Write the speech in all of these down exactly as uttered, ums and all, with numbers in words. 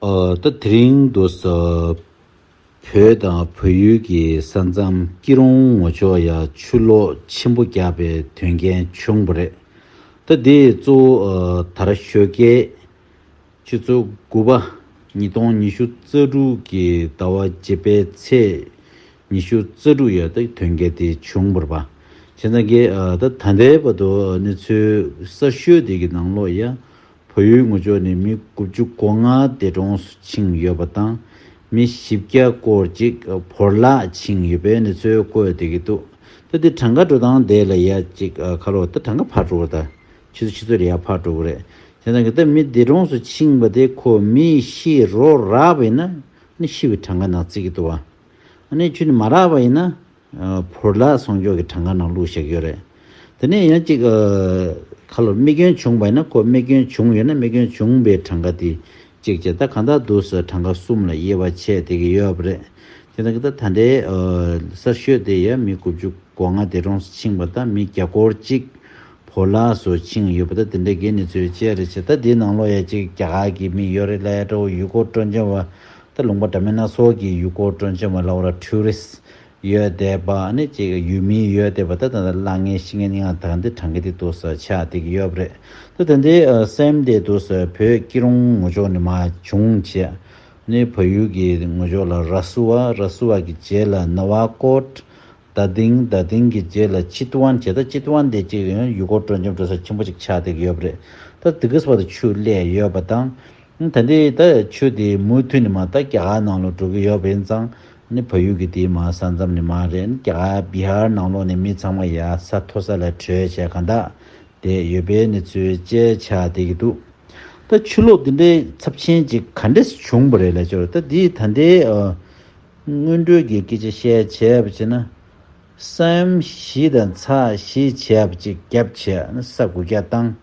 ཨ། ད་དེ་རིང་དུ་ས་བོད་དང་བལ་ཡུལ་གྱི་ས་མཚམས་སྐྱིད་རོང་ངོས་ཕྱོགས་ཡ་ཆུ་ལོག་ཆེན་པོ་བརྒྱབ་པའི་དོན་རྐྱེན་བྱུང་བ་རེད། ད་དེ་གཙོ་བོ་ཨ་ད་ར་ཞོགས་ཀས་ཆུ་ཚོད་དགུ་པ། ཉིས་སྟོང་ཉི་ཤུ་རྩ་དྲུག་གི་ཟླ་བ་བརྒྱད་པའི་ཚེས་ཉི་ཤུ་རྩ་དྲུག་ཡ་ད་དོན་རྐྱེན་དེ་བྱུང་བ་རེད་པ། བྱས་ཙང་གི་ཨ་ད་ད་ལྟའི་བར་དུ་གནས་ཚུལ་གསར་ཤོས་དེ་གི་ནང་ལོགས་ཡ། བལ་ཡུལ་ངོས་ཕྱོགས་ནས་མི་དགུ་བཅུ་གོ་ལྔ་འདས་གྲོངས་སུ་ཕྱིན་ཡོད་པ་དང་། མི་བཞི་བརྒྱ་སྐོར་ཅིག་བོར་བརླག་ཕྱིན་ཡོད་པའི་གནས་ཚུལ་བཀོད་བསྡད་ཀྱི་འདུག་ད་དེ་གྲངས་ཀ་འགྲོ་སྟངས་དེ་ལ་ཡ་ཅིག་ཁ་ལོ་ད་གྲངས་ཀ་ཕར་འགྲོ་བ་དང་། ཆུ་ཚོད་ཆུ་ཚོད་ལ་ཡ་ཕར་འགྲོ་གི་རེད། དེ་ནང་གི་ད་མི་འདས་གྲོངས་སུ་ཕྱིན་པ་དེ་ཁོ་མི་ཤི་རོ་རག་པ་ཡིན་ན་ནི་ཤི་བའི་གྲངས་ཀ་ནང་བརྩི་གི་འདུག་བ། ཨ་ནི་ཆུ་ནི་མ་རག་པ་ཡིན་ན། ཨ་བོར་བརླག་སོང་ཕྱོགས་ཀྱི་གྲངས་ཀ་ནང་བླུགས་བཞག་ཡོད་རེད། དེ་ནས་ཡང་གཅིག་ཨ་ཁ་ལོ་རྨས་སྐྱོན་བྱུང་བ་ཡིན་ན་ཁོ་རྨས་སྐྱོན་བྱུང་ཡོད་ན་རྨས་སྐྱོན་བྱུང་བའི་གྲངས་ཀ་དེ་གཅིག་བྱས་ད་གང་ལྟར་འདུག་ཟེར་གྲངས་ཀ་གསུམ་ལ་དབྱེ་བ་ཕྱེ་བསྡད་ཀྱི་ཡོད་པ་རེད། དེ་ནང་གི་ད་ད་ལྟའི་ཨ་གསར་ཤོས་དེ་ཡང་མི་དགུ་བཅུ་གོ་ལྔ་འདས་གྲོངས་སུ་ཕྱིན་པ་དང་མི་བརྒྱ་སྐོར་གཅིག་བོར་བརླག་སུ་ཕྱིན་ཡོད་པ་ད་དེ་འདྲ་གི་གནས་ཚུལ་བཅས་རེད་བྱས། ད་དེའི་ནང་ལོགས་ཡ་གཅིག་རྒྱ་གར་གྱི་མི་ཡོད་རེད་ལབ་ཡ་འདྲ་བོ། ཡུལ་སྐོར་སྤྲོ་འཆམ་པ་ད་ལུང་པ་འདྲ་མིན་སྣ་ཚོགས་ཀྱི་ཡུལ་སྐོར་སྤྲོ་འཆམ་པ་ལབ་དགོས་རེད། ཊུ་རི་སི་ཡོད་བསྡད་པ་ནི་གཅིག་ཡུལ་མི་ཡོད་བསྡད་པ་ད་ད་ལྟ་བརླག་མཁན་ཤི་མཁན་ཡང་ད་འདི་གྲངས་ཀ་དེ་འདུག་ཟེར་ཆགས་བསྡད་ཀྱི་ཡོད་པ་རེད། ད་དེ་འདྲའི་ཨ་སེམས་དེ་འདུག་ཟེར་བོད་སྐྱིད་རོང་ངོས་ཕྱོགས་ནས་མར་བྱུང་བྱས། ནི་བལ་ཡུལ་གྱི་ངོས་ཕྱོགས་ལ་ར་སུ་ཝ། ར་སུ་ཝ་གི་རྗེས་ལ་ནོ་ཝ་ཀོཊ། རྡ་སྟེང་། རྡ་སྟེང་གི་རྗེས་ལ་ཆི་ཏུ་ཝན་བྱས། ད་ཆི་ཏུ་ཝན་དེ་གཅིག་ཡང་ཡུལ་སྐོར་སྤྲོ་འཆམ་འགྲོ་ས་ཆེན་པོ་ཅིག་ཆགས་བསྡད་ཀྱི་ཡོད་པ་རེད། ད་དེ་ག་ས་བར་དུ་ཆུ་སླེབས་ཡོད་པ་དང་། ད་ལྟའི་ད་ཆུ་དེ་མུ་མཐུད་ནས་མར་ད་རྒྱ་གར་ནང་ལ་འགྲོ་གི་ཡོད་པ་ཡིན་ཙང་། ནི་བལ་ཡུལ་གྱི་དེའི་མར་ས་མཚམས་ནས་མར་རེད། རྒྱ་གར་བི་ཧར་ནང་ལོགས་ནས་མི་ཚང་མ་ཡར་ས་མཐོ་ས་ལ་བྲོས་བྱས་གང་དག་བསྡད་ཡོད་པའི་གནས་ཚུལ་བཅས་ཆགས་བསྡད་ཀྱི་འདུག་ད་ཆུ་ལོག་འདི་འདྲའི་ཚབས་ཆེན་ཅིག་ག་འདྲས་བྱུང་བ་རེད་ལབ་ཆོག་ད་འདི་ད་ལྟའི་ཨ་སྔོན་འགྲོའི་གི་སྐད་ཆ་བཤད་བྱས་པ་བྱས་ན། ས་ཡོམ་བཞི་དང་ཚ་བཞི་བྱས་པ་ཅིག་བརྒྱབ་བྱས་ན་ས་དགུ་བརྒྱ་བཏང་།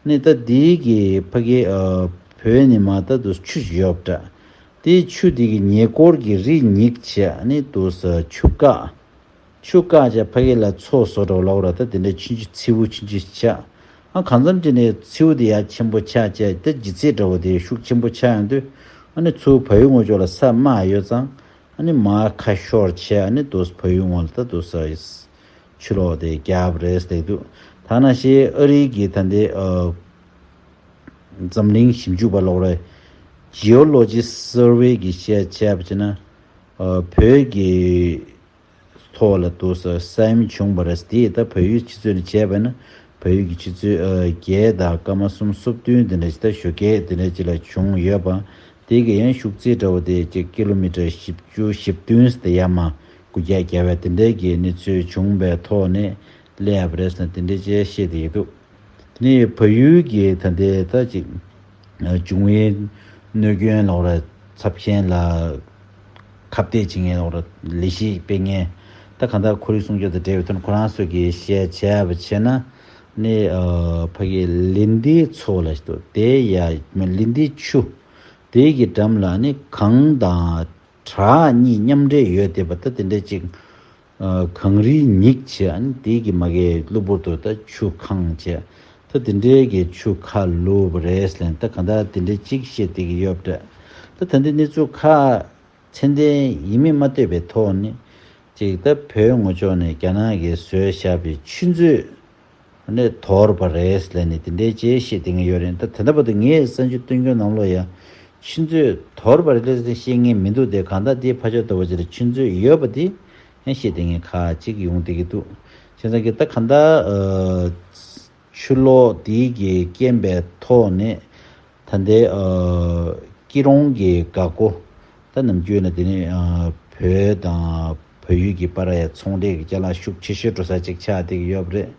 ནི་ད་འདི་གི་ཕ་གི་ཨ་བོད་ནས་མར་ད་དུ་ཆུ་ཡོད་པ་འདྲ། དེའི་ཆུ་དེ་གི་ཉེ་འཁོར་གྱི་རི་སྙེག་བྱས་ནི་དུ་ས་ཆུ་བཀག་ཆུ་བཀག་བྱས་ཕ་གི་ལ་མཚོ་བཟོ་འགྲོ་ལོག་ར། ད་དེ་འདྲ་ཆུང་ཆུང་མཚེའུ་ཆུང་ཆུང་ཆགས། ཨ་གང་འཚམ་ཅིག་ནས་མཚེའུ་དེ་ཡར་ཆེན་པོ་ཆགས་བྱས་ད་ལྗིད་ཚད་འདྲ་བོ་དེ་ཤུགས་ཆེན་པོ་ཆགས་ཡོང་དུས། ཨ་ནི་ཚུར་བལ་ཡུལ་ངོས་ཕྱོགས་ལ་ས་དམའ་ཡོད་ཙང་། ཨ་ནི་མར་ཁ་ཤོར་བྱས་ཨ་ནི་དུ་བལ་ཡུལ་ངོས་ལ་ད་དུ་ས་ཆུ་ལོག་དེ་བརྒྱབ་རེད་ཟེར་འདུག་ད་ནང་བཞིན་ཨ་རི་གི་ད་ལྟའི་ཨ་འཛམ་གླིང་ཞིབ་འཇུག་པ་ལོག་རེད། Geology Survey གི་བཤད་བྱས་པ་བྱས་ན། ཨ་བོད་ཀྱི་ཐོག་ལ་དུ་ས་ས་ཡོམ་བྱུང་བ་རེད། དེ་ད་བལ་ཡུལ་ཆུ་ཚོད་ནས་བྱས་པ་ན་བལ་ཡུལ་གྱི་ཆུ་ཚོད་ཨ་བརྒྱད་དང་སྐར་མ་གསུམ་སོ་བདུན་དེ་འདྲ་ཅིག་ད་ཞོགས་ཀས་དེ་འདྲ་ཅིག་ལ་བྱུང་ཡོད་པ། དེ་གི་ཡང་ཤུགས་ཚད་འདྲ་བོ་དེ་ཅིག་ཀི་ལོ་མི་ཊར་བཞི་བཅུ་ཞེ་བདུན་ཙམ་དེ་ཡར་མར་དགུ་བརྒྱ་བརྒྱབ་པའི་དེ་འདྲའི་གི་གནས་ཚུལ་བྱུང་བའི་ཐོག་ནས་སླེབས་པ་རེད་ཟེར་དེ་འདྲ་ཅིག་བཤད་བསྡད་ཀྱི་འདུག་དེ་ནས་བལ་ཡུལ་གྱི་ད་ལྟའི་ད་ཅིག་འབྱུང་བའི་གནོད་སྐྱོན་ལོག་ར་ཚབས་ཆེན་ལ་ཁ་གཏད་བྱེད་མཁན་ལོག་ར་ལས་གཞི་སྤེལ་མཁན་ད་གང་ལྟར་ཁོར་ཡུག་སྲུང་སྐྱོབ་དང་འབྲེལ་བའི་ཐོག་ནས་ཁོ་རང་ཚོ་གིས་བཤད་བྱས་པ་བྱས་ན་ནི་ཨ་ཕ་གི་ལིན་ཌི་མཚོ་ལ་ཞིག་འདུག་དེ་ཡ་མ་ལིན་ཌི་ཆུ་དེ་གི་འགྲམ་ལ་ནི་གངས་དང་བྲག་གཉིས་མཉམ་འདྲེས་ཡོད་བསྡད་པ་ད་དེ་འདྲ་ཅིག་ཨ་གངས་རིའི་སྙིགས་བྱས་ཨ་ནི་དེ་གི་མ་གི་གློ་བུར་དུ་ད་ཆུ་གང་བྱས་ད་དེ་འདྲའི་གི་ཆུ་ཁ་ལུ་བ་རེད་ཟེར་ལན་ད་ག་འདྲ་དེ་འདྲའི་ཅིག་བཤད་བསྡད་ཀྱི་ཡོད་པ་འདྲ། ད་ད་འདི་གནས་ཚུལ་ཁ་མཚན་ལྡན་ཡིན་མིན་མ་ལྟོས་པའི་ཐོག་ནས་ཅིག་ད་བོད་ངོས་ཕྱོགས་ནས་རྒྱ་ནག་གིས་བཟོས་བཞག་པའི་ཆུ་མཛོད་ནས་དོར་བ་རེད་ལབ་ནས་དེ་འདྲའི་ཅིག་བཤད་བསྡད་མཁན་ཡོད་རེད། ད་ད་ལྟ་བར་དུ་ངས་གསར་འགྱུར་སྟོན་རྒྱུ་ནང་ལོགས་ཡ་ཆུ་མཛོད་དོར་བ་རེད་ཟེར་བཤད་མཁན་མི་འདུག་དེ་གང་ལྟར་དེའི་ཕར་ཕྱོགས་ལྟ་བུ་ཅིག་ལ་ཆུ་མཛོད་ཡོད་པ་དེ་ཡང་བཤད་བསྡད་མཁན་ཁག་ཅིག་ཡོང་བསྡད་ཀྱི་འདུག་བྱས་ཙང་གི་ད་གང་ལྟར་ཨ་ཆུ་ལོག་དེའི་གི་རྐྱེན་པའི་ཐོག་ནས་ད་ལྟའི་ཨ་སྐྱིད་རོང་གི་འགག་སྒོ་ད་ནམ་རྒྱུན་ན་དེ་ནས་ཨ་བོད་དང་བལ་ཡུལ་གྱི་བར་ཡ་ཚོང་འབྲེལ་གྱི་ཅ་ལག་ཤུགས་ཆེ་ཤོས་འགྲོ་ས་ཅིག་ཆགས་བསྡད་ཀྱི་ཡོད་པ་རེད།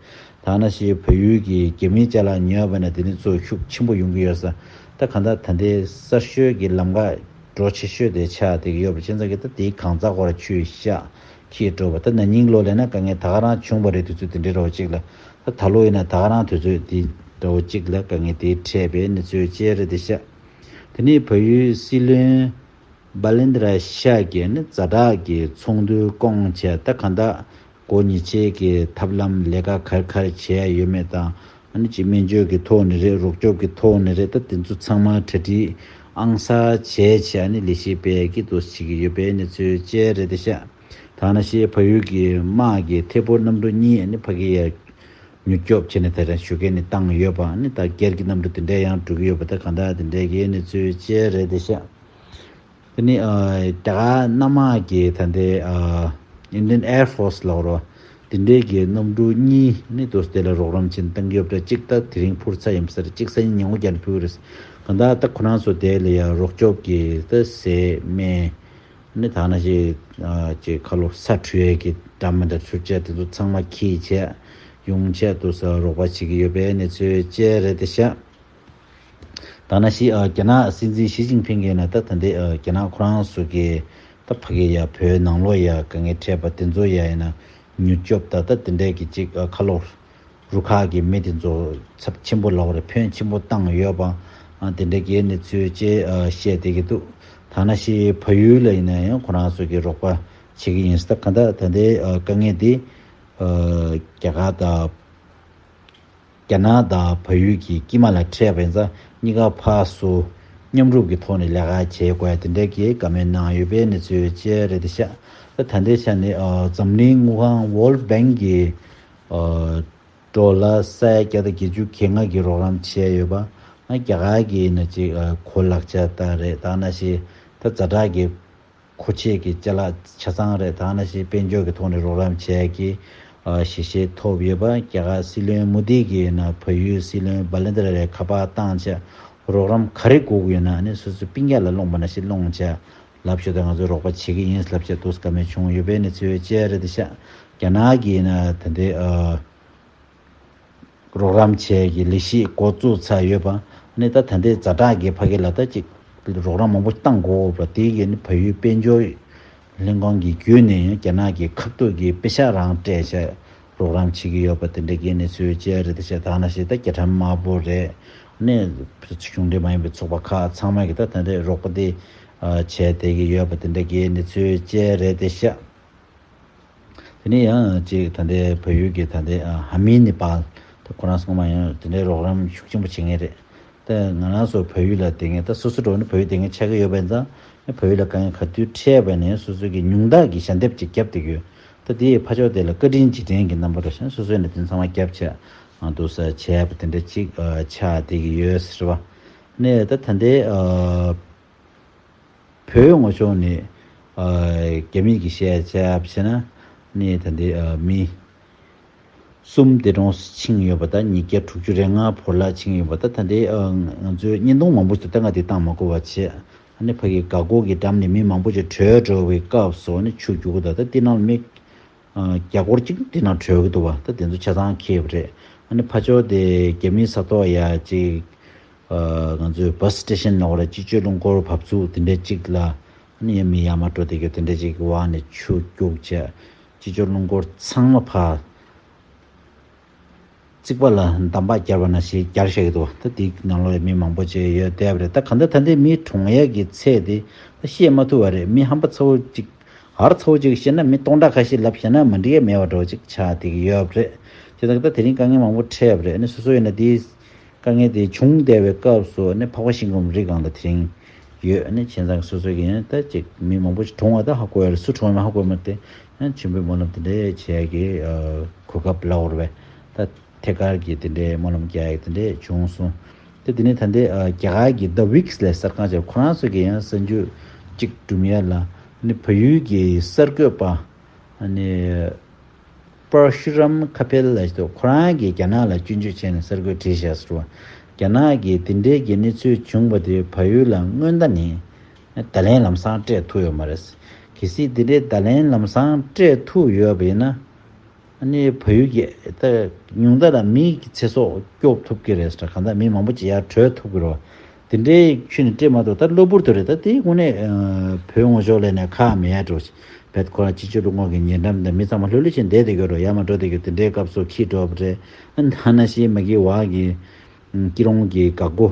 ད་ནང་བཞིན་བལ་ཡུལ་གྱི་རྒྱ་མིའི་ཅ་ལག་ཉོས་པ་ན་དེ་ནི་གཙོ་ཤུགས་ཆེན་པོ་ཡོང་གི་ཡོད་ས། ད་གང་ལྟར་ད་ལྟའི་གསར་ཤོས་ཀྱི་ལམ་ཁ་འགྲོ་ཆེ་ཤོས་དེ་ཆགས་བསྡད་ཀྱི་ཡོད་པ་བྱས་ཙང་གི་ད་དེའི་གང་ཟག་སྐོར་ཆུ་ཤག་འཁྱིལ་འགྲོ་བ་ད་ན་ནིང་ལོ་ལས་ན་དཀའ་ངལ་ད་ག་རང་བྱུང་བ་རེད། དུས་ཚོད་དེ་འདྲའི་རོ་གཅིག་ལ་ད་ད་ལོ་ཡིན་ན་ད་ག་རང་དུས་ཚོད་དེ་འདྲ་བོ་གཅིག་ལ་དཀའ་ངལ་དེ་འཕྲད་པའི་གནས་ཚུལ་བཅས་རེད་དེ་ཤག་དེ་ནས་བལ་ཡུལ་སྲིད་བློན་བྷ་ལེན་དྲ་ཤ་གིས་ནི་ཛ་དྲག་གི་ཚོགས་འདུ་བསྐོངས་བྱས་ད་གང་ལྟར་སྒོ་ཉི་ཆའི་གི་ཐབས་ལམ་ལས་ཀ་ག་རེ་ག་རེ་བྱས་ཡོད་མེད་དང་ཨ་ནི་ཅིག་སྨན་བཅོས་ཀྱི་ཐོག་ནས་རེད། རོགས་སྐྱོབ་ཀྱི་ཐོག་ནས་རེད། ད་དེ་ཚོ་ཚང་མ་གྲ་སྒྲིག་ ཨང་གསར་བྱས་བྱས་ནས་ལས་གཞི་སྤེལ་གྱི་འདུག་བྱེད་ཀྱི་ཡོད་པའི་གནས་ཚུལ་བཅས་རེད་དེ་ཤག་ད་ནང་བཞིན་བལ་ཡུལ་གྱི་དམག་གི་ཐད་འཕུར་གནམ་གྲུ་གཉིས་ནི་ཕ་གི་ཡ་མྱུར་སྐྱོབ་བྱས་ནས་དེ་རིང་ཞོགས་ཀས་ནས་བཏང་ཡོད་པ་ནི། ད་སྒེར་གྱི་གནམ་གྲུ་དེ་འདྲ་ཡང་འགྲོ་གི་ཡོད་པ། ད་གང་ལྟར་དེ་འདྲའི་གི་གནས་ཚུལ་བཅས་རེད་དེ་ཤག་དེ་ནི་ཨ་རྒྱ་གར་གནམ་དམག་གི་ད་ལྟའི་ཨ་Indian Air Force ལབ་རོ། དེ་འདྲའི་གི་གནམ་གྲུ་གཉིས་ནི་དུ་དེ་ལ་རོགས་རམ་བྱེད་བཏང་གི་ཡོད་པ། གཅིག་ད་དེ་རིང་འཕུར་ཚར་ཡིན་ས་རེད། གཅིག་སང་ཉིན་ཉིན་གུང་རྒྱབ་ནས་འཕུར་གི་རེད། གང་ལྟར་ད་ཁོ་རང་ཚོ་དེ་ལ་ཡང་རོགས་སྐྱོབ་ཀྱི་ད་ཟས་སྨན་ནི་ད་ནང་བཞིན་ཨ་ཅིག་ཁ་ལོ་ས་འཕྲོ་ཡས་ཀྱི་འདྲ་མི་འདྲ་འཕྲུལ་ཆས་དེ་ཚོ་ཚང་མ་འཁྱེར་བྱས་ཡོང་བྱས་དུ་ས་རོགས་པ་བྱེད་ཀྱི་ཡོད་པའི་གནས་ཚུལ་བཅས་རེད་དེ་ཤག་ད་ནང་བཞིན་ཨ་རྒྱ་ནག་སྲིད་འཛིན་ཞི་ཅིན་ཕིང་གིས་ན་ད་ད་ལྟའི་ཨ་རྒྱ་ནག་ཁོ་རང་ཚོ་གི་ད་ཕ་གི་ཡ་བོད་ནང་ལོགས་ཡ་དཀའ་ངལ་འཕྲད་པ་དེ་ཚོ་ཡ་ཡིན་ན་མྱུར་སྐྱོབ་ད་ད་དེ་འདྲའི་གི་ཅིག་ཨ་ཁ་ལོ་རུ་ཁག་གི་མི་དེ་ཚོ་ཚབས་ཆེན་པོ་ལབ་རེད། ཕོན་ཆེན་པོ་བཏང་ཡོད་པ། ཨ་དེ་འདྲའི་གི་གནས་ཚུལ་བཅས་ཨ་བཤད་བསྡད་ཀྱི་འདུག་ད་ནང་བཞིན་བལ་ཡུལ་ལ་ཡིན་ན་ཡང་ཁོ་རང་ཚོ་གི་རོགས་པ་བྱེད་ཀྱི་ཡིན་ཟེར། ད་ག་ད་ད་ལྟའི་ཨ་དཀའ་ངལ་དེ་ཨ་རྒྱ་གར་དང་རྒྱ་ནག་དང་བལ་ཡུལ་གྱི་དཀྱིལ་མ་ལ་འཕྲད་པ་ཡིན་ཙང་གཉིས་ཀ་ཕར་ཚུར་མཉམ་རུབ་ཀྱི་ཐོག་ནས་ལས་ཀ་བྱེད་དགོས་ཡ་དེ་འདྲའི་གི་བཀའ་མོལ་གནང་ཡོད་པའི་གནས་ཚུལ་བཅས་རེད་དེ་ཤག་ད་ད་ལྟའི་ཆ་ནས་ཨ་འཛམ་གླིང་དངུལ་ཁང་World Bank གི་ཨ་ཌོ་ལར་ས་ཡ་བརྒྱ་དང་བརྒྱད་ཅུ་གྱ་ལྔ་གི་རོགས་རམ་བྱས་ཡོད་པ། ཨ་རྒྱ་གར་གྱི་ན་ཅིག་ཨ་གོ་ལག་ཆ་ད་རེད། ད་ནང་བཞིན་ད་ཛ་དྲག་གི་མཁོ་ཆས་ཀྱི་ཅ་ལག་ཆ་ཚང་རེད། ད་ནང་བཞིན་དཔལ་འབྱོར་གྱི་ཐོག་ནས་རོགས་རམ་བྱས་ཀྱི་ཨ་ཞལ་བཞེས་ཐོབ་ཡོད་པ། རྒྱ་གར་སྲིད་བློན་མོ་དི་གིས་ན་བལ་ཡུལ་སྲིད་བློན་བྷ་ལེན་དྲ་རེ་ཁ་པར་བཏང་བྱས་རོགས་རམ་ག་རེ་དགོས་ཀྱི་ཡོད་ན་ནི་སོ་སོའི་སྤུན་ཀྱག་ལ་སློང་པ་ནང་བཞིན་སློང་བྱས་ལབ་ཤོད་དང་། ང་ཚོས་རོགས་པ་བྱེད་ཀྱི་ཡིན་ལབ་བྱས་འདུག་བཀའ་མོལ་བྱུང་ཡོད་པའི་གནས་ཚུལ་བཅས་རེད་དེ་ཤག་རྒྱ་ནག་གིས་ན་ད་ལྟའི་ཨ། རོགས་རམ་བྱས་ཀྱི་ལས་གཞི་འགོ་བཙུགས་ཚར་ཡོད་པ། ཨ་ནི་ད་ད་ལྟའི་ཛ་དྲག་གི་ཕ་གི་ལ་ད་ཅིག་རོགས་རམ་མང་པོ་བཏང་དགོས་པ་དེ་གི་ནི་བལ་ཡུལ་དཔལ་འབྱོར་ལྷན་ཁང་གི་བརྒྱུད་ནས་རྒྱ་ནག་གི་ཁ་ཐུག་གི་པེ་ཤག་རང་སྤྲད་བྱས་རོགས་རམ་བྱེད་ཀྱི་ཡོད་པ་དེ་འདྲ་གི་གནས་ཚུལ་བཅས་རེད་དེ་ཤག་ད་ནང་བཞིན་ད་རྒྱ་གྲམ་དམར་པོ་རེད། ཨ་ནི་གཞུང་འབྲེལ་མ་ཡིན་པའི་ཚོགས་པ་ཁག་ཚང་མ་གི་ད་ད་ལྟའི་རོགས་པ་དེ་བྱས་བསྡད་ཀྱི་ཡོད་པ་དེ་འདྲ་གི་གནས་ཚུལ་བཅས་རེད་དེ་ཤག་དེ་ནས་ཡང་ཅིག་ད་ལྟའི་བལ་ཡུལ་གྱི་ད་ལྟའི་ཨ་ཧ་མི་ནི་པཱལ་ད་ཁོ་རང་ཚང་མ་ཡང་དེ་འདྲའི་རོགས་རམ་ཤུགས་ཆེན་པོ་བྱེད་མཁན་རེད། ད་ང་རང་ཚོ་བལ་ཡུལ་ལ་བསྡད་མཁན་ད་སོ་སོ་འགྲོ་ནས་བལ་ཡུལ་བསྡད་མཁན་ཆགས་ཀྱི་ཡོད་པ་ཡིན་ཙང་། བལ་ཡུལ་ལ་དཀའ་ངལ་ག་དུས་འཕྲད་པ་ནས་སོ་སོ་གི་ཉུང་མཐའ་གི་ཞལ་འདེབས་ཅིག་བརྒྱབ་བསྡད་ཀྱི་ཡོད། ད་དེའི་ཕར་ཕྱོགས་དེ་ལ་བཀའ་དྲིན་རྗེས་དྲན་གྱི་རྣམ་པ་འདྲ་བྱས་སོ་སོས་ནས་དེ་ཚང་མ་བརྒྱབ་བྱས་ཨ་འདུག་ས་བྱས་པ་དེ་འདྲ་ཅིག་ཨ་ཆགས་བསྡད་ཀྱི་ཡོད་ཟེར་བ། ནས་ད་ད་ལྟའི་ཨ། བོད་ངོས་ཕྱོགས་ནས་ཨ་རྒྱ་མི་གི་བཤད་བྱས་བྱས་ན་ནི་ད་ལྟའི་ཨ་མི་གསུམ་འདས་གྲོངས་ཕྱིན་ཡོད་པ་དང་ཉིས་བརྒྱ་དྲུག་ཅུ་རེ་ལྔ་བོར་བརླག་ཕྱིན་ཡོད་པ་དང་། ད་ལྟའི་ཨ་ང་ཚོས་བརྙན་ཐུང་མང་པོ་ཞིག་ད་ང་དེ་བཏང་མ་དགོས་པ་བྱས། ཨ་ནི་ཕ་གི་འགག་སྒོ་གི་འགྲམ་ནས་མི་མང་པོ་ཞིག་བྲོས་འགྲོ་བའི་སྐབས་སུ་ནི་ཆུ་རྒྱུག་གི་འདུག་ད་དེ་ནང་མི་ཨ་བརྒྱ་སྐོར་ཅིག་དེ་ནང་བྲོས་ཀྱི་འདུག་བ། ད་དེ་ཚོ་ཆ་ཚང་ཁེབས་རེད། ཨ་ནི་ཕར་ཕྱོགས་དེ་རྒྱ་མིའི་ས་ཐོག་ཡ་ཅིག་ཨ་ང་ཚོའི་བྷ་སི་སི་ཊེ་ཤན་ནང་ལ་སྤྱི་སྤྱོད་རླུང་འཁོར་བབས་ཚུགས་དེ་འདྲ་ཅིག་ལ་ཨ་ནི་ཡ་མི་ཡར་མར་འགྲོ་བསྡད་རྒྱུ་དེ་འདྲ་ཅིག་འོག་ནས་ཆུ་རྒྱུག་བྱས་སྤྱི་སྤྱོད་རླུང་འཁོར་ཚང་མ་ཕར་རྩིག་པ་ལ་འདམ་བག་བརྒྱབ་པ་ནང་བཞིན་བརྒྱབ་བཞག་གི་འདུག་ད་དེའི་ནང་ལོགས་མི་མང་པོ་ཅིག་ཡོད་བསྡད་པ་རེད། ད་གང་ལྟར་ད་ལྟའི་མི་གྲོངས་ཡས་ཀྱི་ཚད་དེ་ད་བཤད་མ་ཐུབ་པ་རེད། མི་ཧམ་པ་ཚ་བོ་ཅིག་ཧར་ཚ་བོ་ཅིག་བཤད་ན་མི་སྟོང་ཕྲག་ཁ་ཤས་ལབ་བཤད་ན་མ་འགྲིག་ཡ་མེད་པ་འདྲ་བོ་ཅིག་ཆགས་བསྡད་ཀྱི་ཡོད་པ་རེད། བྱས་ཙང་ད་དེ་རིང་དཀའ་ངལ་མང་པོ་འཕྲད་པ་རེད། ཨ་ནི་སོ་སོ་ཡིན་ན་དེའི་དཀའ་ངལ་དེ་བྱུང་བསྡད་པའི་སྐབས་སུ་ཨ་ནི་འཕགས་པ་ཤིང་སྒོམ་རི་སྒང་ལ་དེ་རིང་ཡོད། ཨ་ནི་བྱས་ཙང་སོ་སོ་གི་ཡིན་ན་ད་ཅིག་མི་མང་པོ་ཞིག་གྲོངས་པ་ད་ཧ་གོ་ཡ་རེད། སུ་གྲོངས་ཡོད་མེད་ཧ་གོ་ཡོད་མ་རེད་དེ། ཨ་ནི་མཆོད་འབུལ་སྨོན་ལམ་དེ་འདྲ་བྱས་ཀྱི་ཨ་གོ་སྐབས་ལ་འོར་བས་ད། ཐད་ཀར་གྱི་དེ་འདྲའི་སྨོན་ལམ་རྒྱག་ཡག་དེ་འདྲས་བྱུང་སོང་། དེ་དེ་ནས་ད་ལྟའི་ཨ་རྒྱ་གར་གྱི་The Wix ལས་གསར་ཁང་ཆེ་ཁོ་རང་ཚོ་གི་ཡང་གསར་འགྱུར་གཅིག་སྒྲུབ་ཡ་ལ་ནི་བལ་ཡུལ་གྱི་གསར་འགོད་པ་ནི་པར་ཤུ་རམ་ཁ་ཕེལ་ལ་ཞིག་ཁོ་རང་གིས་རྒྱ་ནག་ལ་སྐྱོན་བརྗོད་བྱས་ནས་གསར་འགོད་བྲིས་བཞག་ཟེར་བ། རྒྱ་ནག་གིས་དེ་འདྲའི་གི་གནས་ཚུལ་བྱུང་བ་དེ་བལ་ཡུལ་ལ་སྔོན་ད་ནས་བརྡ་ལན་ལམ་སང་སྤྲད་ཐུབ་ཡོད་མ་རེད། གལ་སྲིད་དེ་འདྲའི་བརྡ་ལན་ལམ་སང་སྤྲད་ཐུབ་ཡོད་པ་ཡིན་ན། ཨ་ནི་བལ་ཡུལ་གྱི་ད་ཉུང་མཐའ་ལ་མིའི་ཚེ་སྲོག་སྐྱོབ་ཐུབ་ཀྱི་རེད་ཟེར། གང་ལྟར་མི་མང་པོ་ཅིག་ཡར་བྲོས་ཐུབ་ཀྱི་རེད། དེ་འདྲའི་ཁྱོན་ནས་སྤྲད་མ་ཐུབ། ད་གློ་བུར་དུ་རེད། ད་དེའི་དངོས་གནས་ཨ་བོད་ངོས་ཕྱོགས་ལ་ནས་ཁག་མེད་ཡ་འགྲོ། བེད་ཁོ་རང་སྤྱི་སྤྱོད་རླུང་འཁོར་གྱི་ཉེ་འགྲམ་དང་མི་ཚང་མ་ལྷོད་ལྷོད་བྱས་བསྡད་བསྡད་ཀྱི་རེད། ཡར་མར་འགྲོ་བསྡད་ཀྱི་དེ་འདྲའི་སྐབས་སུ་ཁྱི་འགྲོ་བ་རེད། ཨ་ནི་ཐ་ན་ཤི་མ་གི་བ་གི་སྐྱིད་རོང་གི་འགག་སྒོ།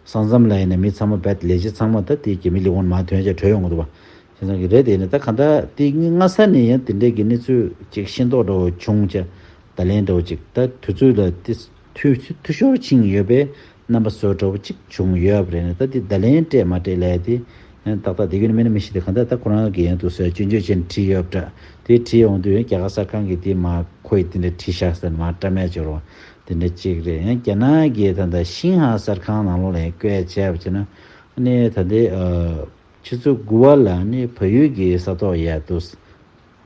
ས་མཚམས་ལ་ཡིན་ན་མི་ཚང་མ་བད་ལས་བྱེད་ཚང་མ་ད་དེ་རྒྱ་མི་ལས་ཁུངས་མར་ཐོན་བྱས་བྲོས་ཡོང་གི་འདུག་བ། བྱས་ཙང་གི་རེད་དེ་ནི་ད་ག་འདྲ་དེ་ངས་སྔ་ས་ནས་ཡང་དེ་འདྲའི་གི་གནས་ཚུལ་ཅིག་ཤེས་རྟོགས་འདྲ་བོ་བྱུང་བྱས་བརྡ་ལན་འདྲ་བོ་ཅིག་ད་དུས་ཚོད་ལ་དེ་འཐུས་འཐུས་ཤོར་ཕྱིན་ཡོད་པས་ རྣམ་པ་བཟོ་འདྲ་བོ་གཅིག་བྱུང་ཡོད་པ་རེད་ནས། ད་དེ་བརྡ་ལན་སྤྲད་མ་སྤྲད་ལས་དེ་ཏག་ཏག་དེ་གུན་མི་ན་མི་ཤི་དེ་གང་ལྟར་ད་ཁོ་རང་གི་ཡན་དུ་སོ་སྐྱོན་བརྗོད་ཅན་བྲིས་ཡོད་པ་འདྲ། དེ་བྲིས་ཡོང་དུས་རྒྱ་གར་གསར་ཁང་གིས་དེ་མ་ཁོ་ཡི་དེ་འདྲ་བྲིས་བཞག་ཟེར་མ་བཀྲ་མེད་བྱོས་རོགས་དེ་འདྲ་གཅིག་རེད། ཡང་རྒྱ་ནག་གི་ད་ལྟ་ཤིན་ཧྭ་གསར་ཁང་ནང་ལོགས་ལ་ཡང་བཀོད་བྱས་པ་བྱས་ན་ཨ་ནི་ད་ལྟའི་ཨ། ཆུ་ཚོད་དགུ་པ་ལ་ནི་བལ་ཡུལ་གྱི་ས་ཐོག་ཡ་དུ་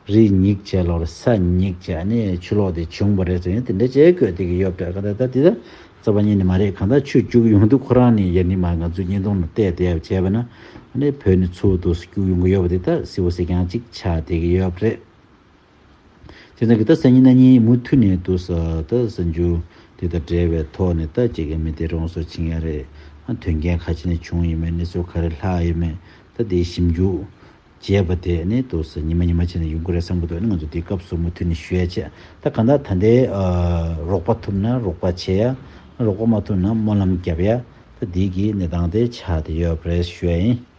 རི་སྙེག་བྱས་ལོར་ས་སྙེག་བྱས་ནི་ཆུ་ལོག་དེ་བྱུང་བ་རེད་ཟེར་ཡང་དེ་འདྲ་བྱས་བཀོད་དེ་གི་ཡོད་པ་འདྲ། ག་ད་ད་དེ་ད་རྩ་བ་ཉིད་ནི་མ་རེད། གང་ལྟར་ཆུ་རྒྱུག་ཡོང་དུས་ཁོ་རང་ནི་ཡ་ནི་མ་ང་ཚོའི་བརྙན་ཐུང་ལ་བལྟས་བསྡད་ཡ་བྱས་པ་ན་ནི་བོད་ནི་ཚུར་དུ་རྒྱུག་ཡོང་གི་ཡོད་པ་དེ་ད་གསལ་པོ་གསལ་རྐྱང་གཅིག་ཆགས་བསྡད་ཀྱི་ཡོད་པ་རེད། དེ་ནང་གི་ད་སང་ཉིན་གནངས་ཉིན་མུ་མཐུད་ནས་འདུག་ས་ད་གཟའ་མཇུག་དེ་དང་འབྲེལ་བའི་ཐོག་ནས་ད་ཅིག་གི་མི་དེ་རོང་སོ་ཆིང་ཡ་རེད། ཨ་དོན་རྐྱེན་ག་ཅི་ནས་བྱུང་ཡོད་མེད་གནས་ཚུལ་ག་རེ་ལྷག་ཡོད་མེད་ད་དེའི་ཞིབ་འཇུག་བྱས་པ་དེ་ནི་འདུག་ས་ཉི་མ་ཉི་མ་བྱས་ནས་ཡོང་གི་རེད་བསམ་གི་འདུག་ཨ་ནི་ང་ཚོ་དེའི་སྐབས་སུ་མུ་མཐུད་ནས་ཞུ་ཡ་བྱས། ད་གང་ལྟར་ད་ལྟའི་ཨ་རོགས་པ་ཐུབ་ན་རོགས་པ་བྱེད་ཡ། རོགས་པ་མ་ཐུབ་ན་སྨོན་ལམ་རྒྱབ་ཡ། ད་དེའི་གི་གནས་སྟངས་དེ་ཆགས་བསྡད་ཡོད་པ་རེད་ཞུ་ཡ་ཡིན།